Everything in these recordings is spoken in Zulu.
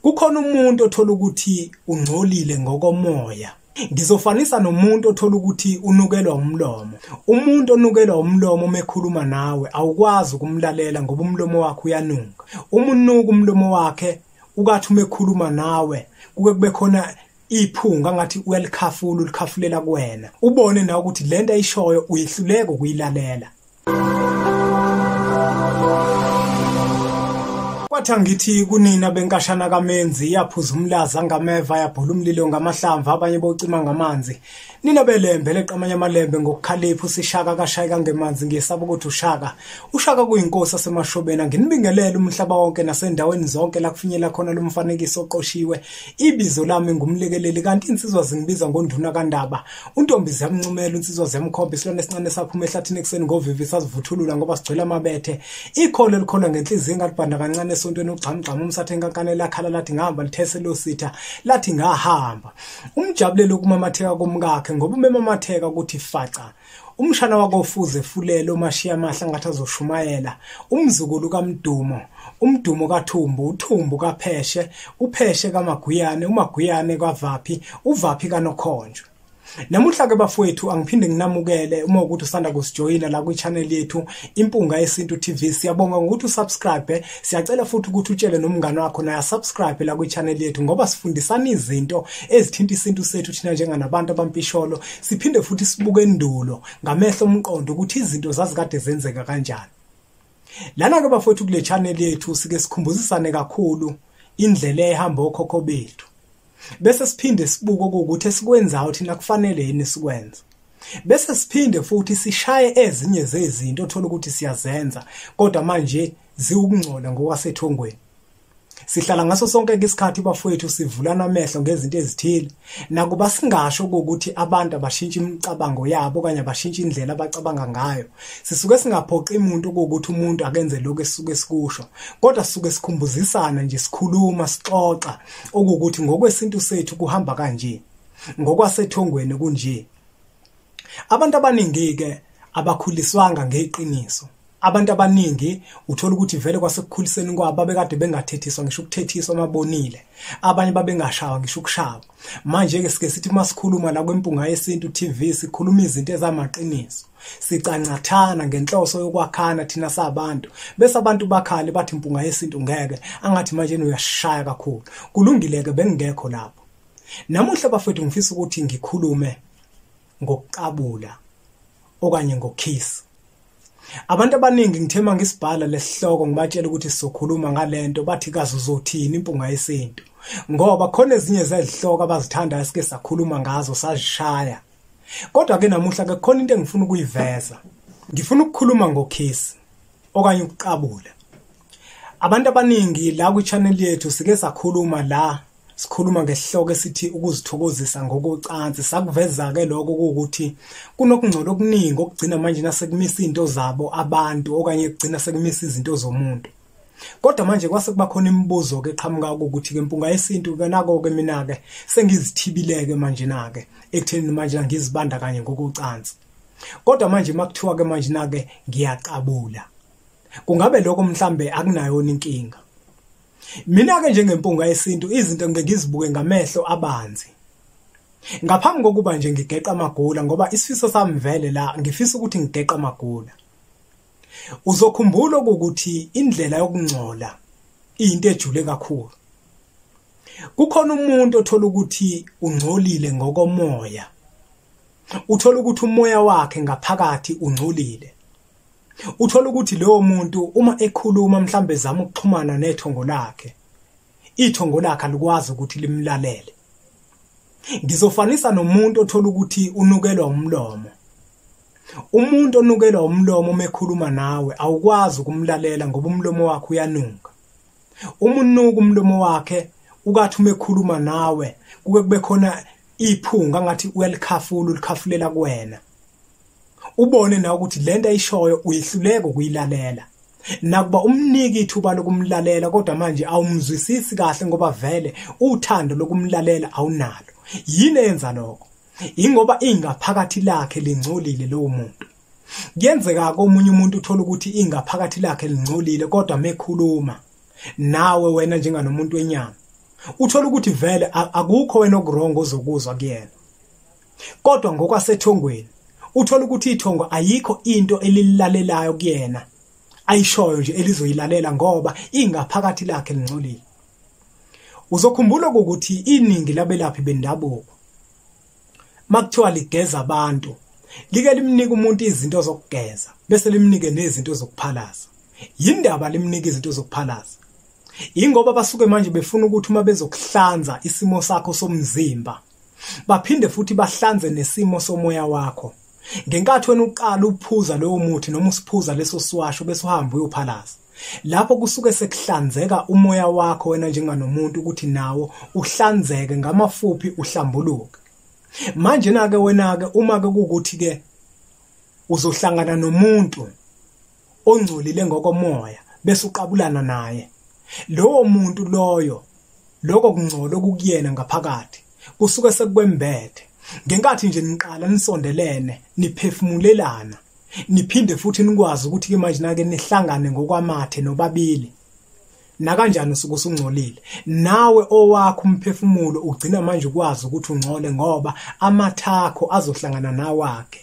Kukhona umuntu othola ukuthi ungcolile ngokomoya. Ngizofanisa nomuntu othola ukuthi unukelwa umlomo. Umuntu onukelwa umlomo uma ekhuluma nawe awukwazi ukumlalela ngoba umlomo wakhe uyanuka. Uma unuka umlomo wakhe ukathi uma ekhuluma nawe kuke kube khona iphunga ngathi uyalikhafula, ulikhafulela kuwena. Ubone nawe ukuthi lento ayishoyo uyihluleka ukuyilalela. Kwathi angithi kunina benkashana kaMenzi, yaphuza umlaza ngameva, yabhula umlilo ngamahlamvu, abanye bocima ngamanzi. Nina belembe leqamanye amalembe ngokukhalipha, usishaka kashayeka ngemanzi, ngiyesaba ukuthi ushaka. Ushaka kuyinkosi asemashobeni. Nginibingelele umhlaba wonke nasendaweni zonke la kufinyela khona lo mfanekiso oqoshiwe. Ibizo lami ngumlekeleli, kanti insizwa zingibiza ngonduna kaNdaba. Untombi ziyamncumela, insizwa ziyamkhomba, isilwane esincane saphuma ehlathini ekuseni ngovivi sazivuthulula ngoba sigcwele amabethe. Ikholo elikholwa ngenhliziyo engalibhanda kancane esontweni, ugxamgxama umsathe enkankane lakhala lathi ngihamba lithese lositha lathi ngahamba. Umjabulele ukumamatheka komkakhe ngoba umemamatheka ukuthi faca. Umshana wakofuze fulele umashiya amahla ngathi azoshumayela. Umzukulu kaMdumo, umdumo kaThumbu, uThumbu kaPheshe, uPheshe kaMaguyane, uMaguyane kaVaphi, uVaphi kaNokhonjwa. Namuhla ke bafowethu angiphinde nginamukele uma ukuthi usanda kusijoyina la kwi-channel yethu Impunga Yesintu TV. Siyabonga ngokuthi usubscribe, siyacela futhi ukuthi utshele nomngane wakho naye subscribe la kwi-channel yethu ngoba sifundisana izinto ezithinta isintu sethu thina njenganabantu abampisholo. Siphinde futhi sibuke endulo ngamehlo omqondo ukuthi izinto zazikade zenzeka kanjani. Lana ke bafowethu kule channel yethu sike sikhumbuzisane kakhulu indlela ehamba okhokho bethu. Bese siphinde sibuke ukuthi esikwenzayo thina kufanele yini sikwenze. Bese siphinde futhi sishaye ezinye zezinto othola ukuthi siyazenza kodwa manje ziwukungcola ngokwasethongweni. Sihlala ngaso sonke isikhathi bafowethu sivulana amehlo ngezinto ezithile, nakuba singasho ukuthi abantu abashintsha imicabango yabo okanye abashintsha indlela abacabanga ngayo. Sisuke singaphoqi umuntu ukuthi umuntu akenze lokho esisuke sikusho, kodwa sisuke sikhumbuzisana nje, sikhuluma, sixoxa ukuthi ngokwesintu sethu kuhamba kanje, ngokwasethongweni kunje. Abantu abaningi ke abakhuliswanga ngeqiniso. Abantu abaningi uthola ukuthi vele kwasekukhuliseni kwabo babekade bengathethiswa ngisho ukuthethiswa amabonile, abanye babengashawa ngisho ukushawa. Manje ke sike sithi masikhuluma la kweMpunga Yesintu TV sikhuluma izinto ezamaqiniso, sicancathana ngenhloso yokwakhana thina sabantu, bese abantu bakhale bathi Impunga Yesintu ngeke, angathi manje uyashaya kakhulu. Kulungile ke, bengekho lapho. Namuhla bafethu ngifisa ukuthi ngikhulume ngokuqabula okanye ngokiss. Abantu abaningi ngithema ngisibhala lesihloko ngibatshela ukuthi sizokhuluma ngalento, bathi kazi uzothini Impunga Yesintu, ngoba khona ezinye zezihloko abazithandayo sike sakhuluma ngazo sazishaya. Kodwa ke namuhla ke khona into engifuna ukuyiveza. Ngifuna ukukhuluma ngokiss okanye ukuqabula. Abantu abaningi la kwi-channel yethu sike sakhuluma la, sikhuluma ngesihloko esithi ukuzithokozisa ngokocansi. Sakuveza ke lokho ukuthi kunokungcola okuningi okugcina manje nasekumisa izinto zabo abantu okanye kugcina sekumisa izinto zomuntu. Kodwa manje kwase kuba khona imibuzo ke eqhamuka ukuthi ke Mpunga Yesintu ke nako ke mina ke sengizithibileke manje na ke ekutheni manje ngizibanda kanye ngokocansi. Kodwa manje makuthiwa ke manje na ke ngiyaqabula, kungabe lokho mhlambe akunayo inkinga? Mina ke njengempunga yesintu izinto ngeke ngizibuke ngamehlo abanzi. Ngaphambi kokuba nje ngigeqa amagula, ngoba isifiso sami vele la ngifisa ukuthi ngigeqa amagula. Uzokhumbula ukuthi indlela yokungcola into ejule kakhulu. Kukhona umuntu othola ukuthi ungcolile ngokomoya. Uthola ukuthi umoya wakhe ngaphakathi ungcolile. Uthola ukuthi lowo muntu uma ekhuluma mhlambe ezama ukuxhumana nethongo lakhe, ithongo lakhe alikwazi ukuthi limlalele. Ngizofanisa nomuntu othola ukuthi unukelwa umlomo. Umuntu onukelwa umlomo uma ekhuluma nawe awukwazi ukumlalela ngoba umlomo wakhe uyanuka. Uma unuka umlomo wakhe ukathi uma ekhuluma nawe kuke kube khona iphunga ngathi uyalikhafula, ulikhafulela kuwena. Ubone nawe ukuthi lento ayishoyo uyihluleka ukuyilalela. Nakuba umniki ithuba lokumlalela kodwa manje awumzwisisi kahle ngoba vele uthando lokumlalela awunalo. Yini eyenza lokho? Ingoba ingaphakathi lakhe lingcolile lowo muntu. Kuyenzeka komunye umuntu uthola ukuthi ingaphakathi lakhe lingcolile kodwa mekhuluma nawe wena njenganomuntu wenyama Uthola ukuthi vele akukho wena okurongo ozokuzwa kuyena. Kodwa ngokwasethongweni uthola ukuthi ithongo ayikho into elilalelayo kuyena, ayishoyo nje elizoyilalela ngoba ingaphakathi lakhe lingcolile. Uzokhumbula ukuthi iningi labelaphi bendabuko makuthiwa ligeza abantu like limnika umuntu izinto zokugeza bese limnike nezinto zokuphalaza. Yindaba limnika izinto zokuphalaza? Ingoba basuke manje befuna ukuthi uma bezokuhlanza isimo sakho somzimba baphinde futhi bahlanze nesimo somoya wakho. Ngenkathi wena uqala uphuza lowo muthi noma usiphuza leso siwasho bese uhamba uyophalaza, lapho kusuke sekuhlanzeka umoya wakho wena njenganomuntu ukuthi nawo uhlanzeke, ngamafuphi uhlambuluke. Manje na ke wena ke uma ke kuukuthi ke uzohlangana nomuntu ongcolile ngokomoya bese uqabulana naye, lowo muntu loyo lokho kungcola okukuyena ngaphakathi kusuke sekukwembethe. Ngenkathi nje niqala nisondelene niphefumulelana niphinde futhi nikwazi ukuthi ke manje nake nihlangane ngokwamathe nobabili, nakanjani usuke usungcolile. Nawe owakho umphefumulo ugcina manje ukwazi ukuthi ungcole ngoba amathakho azohlangana nawakhe,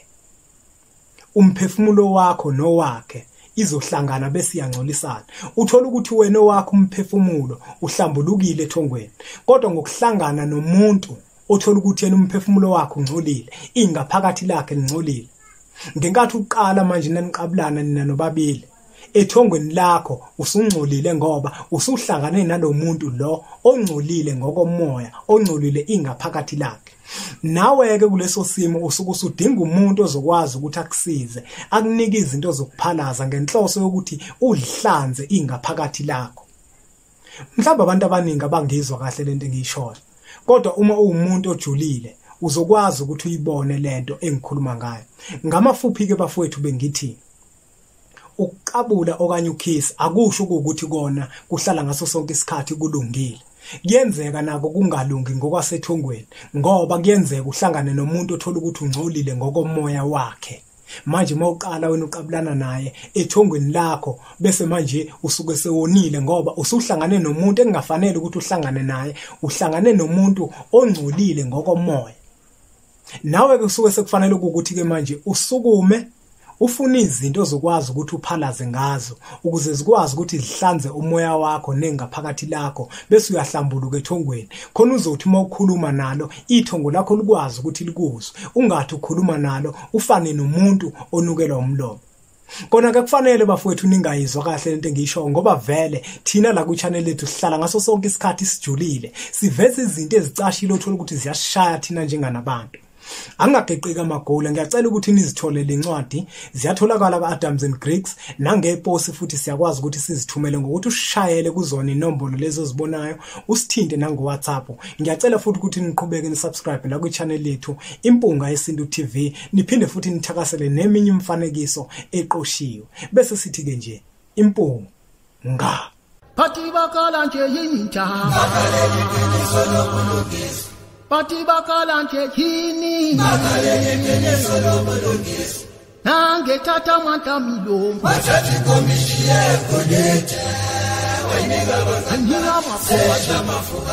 umphefumulo wakho nowakhe izohlangana bese iyangcolisana. Uthola ukuthi wena owakho umphefumulo uhlambulukile ethongweni, kodwa ngokuhlangana nomuntu othola ukuthi yena umphefumulo wakhe ungcolile, ingaphakathi lakhe lingcolile. Ngenkathi uqala manje naniqabulana nina nobabili ethongweni lakho usungcolile ngoba usuhlangane nalomuntu lo ongcolile ngokomoya, ongcolile ingaphakathi lakhe. Nawe ke kuleso simo usuke usudinga umuntu ozokwazi ukuthi akusize, akunike izinto zokuphalaza ngenhloso yokuthi ulihlanze ingaphakathi lakho. Mhlawumbe abantu abaningi abangizwa kahle lento engiyishoyo, kodwa uma uwumuntu ojulile uzokwazi ukuthi uyibone lento engikhuluma ngayo. Ngamafuphi ke bafowethu bengithi ukuqabula okanye ukhisi akusho ukuthi kona kuhlala ngaso sonke isikhathi kulungile. Kuyenzeka nako kungalungi ngokwasethongweni ngoba kuyenzeka uhlangane nomuntu othola ukuthi ungcolile ngokomoya wakhe. Manje mawuqala wena uqabulana naye ethongweni lakho bese manje usuke sewonile ngoba usuhlangane nomuntu engafanele ukuthi uhlangane naye, uhlangane nomuntu ongcolile ngokomoya. Nawe ke kusuke sekufanele ukuthi ke manje usukume ufuna izinto ozokwazi ukuthi uphalaze ngazo ukuze zikwazi ukuthi zihlanze umoya wakho nengaphakathi lakho bese uyahlambuluka ethongweni. Khona uzothi uma ukhuluma nalo ithongo lakho likwazi ukuthi likuzwe, ungathi ukhuluma nalo ufane nomuntu onukelwa umlomo. Kona ke kufanele bafowethu ningayizwa kahle lento engiyishoyo ngoba vele thina la ku channel lethu sihlala ngaso sonke isikhathi sijulile, siveza izinto ezicashile othola ukuthi ziyashaya thina njenganabantu. Angageqika amagula, ngiyacela ukuthi nizitholele incwadi, ziyatholakala ka-Adams and Griggs nangeposi futhi siyakwazi ukuthi sizithumele ngokuthi usishayele kuzona inombolo lezo ozibonayo, usithinte nango-WhatsApp. Ngiyacela futhi ukuthi niqhubeke nisubscribe la kwi-channel yethu Impunga Yesintu TV, niphinde futhi nithakasele neminye imifanekiso eqoshiwe. Bese sithi-ke nje impunga Phathi bakhala nje yinja, bathi bakhala nje yini, nangethatha amandla milongo Bathatha ikomishini yegolide, Anika sesha mafuka.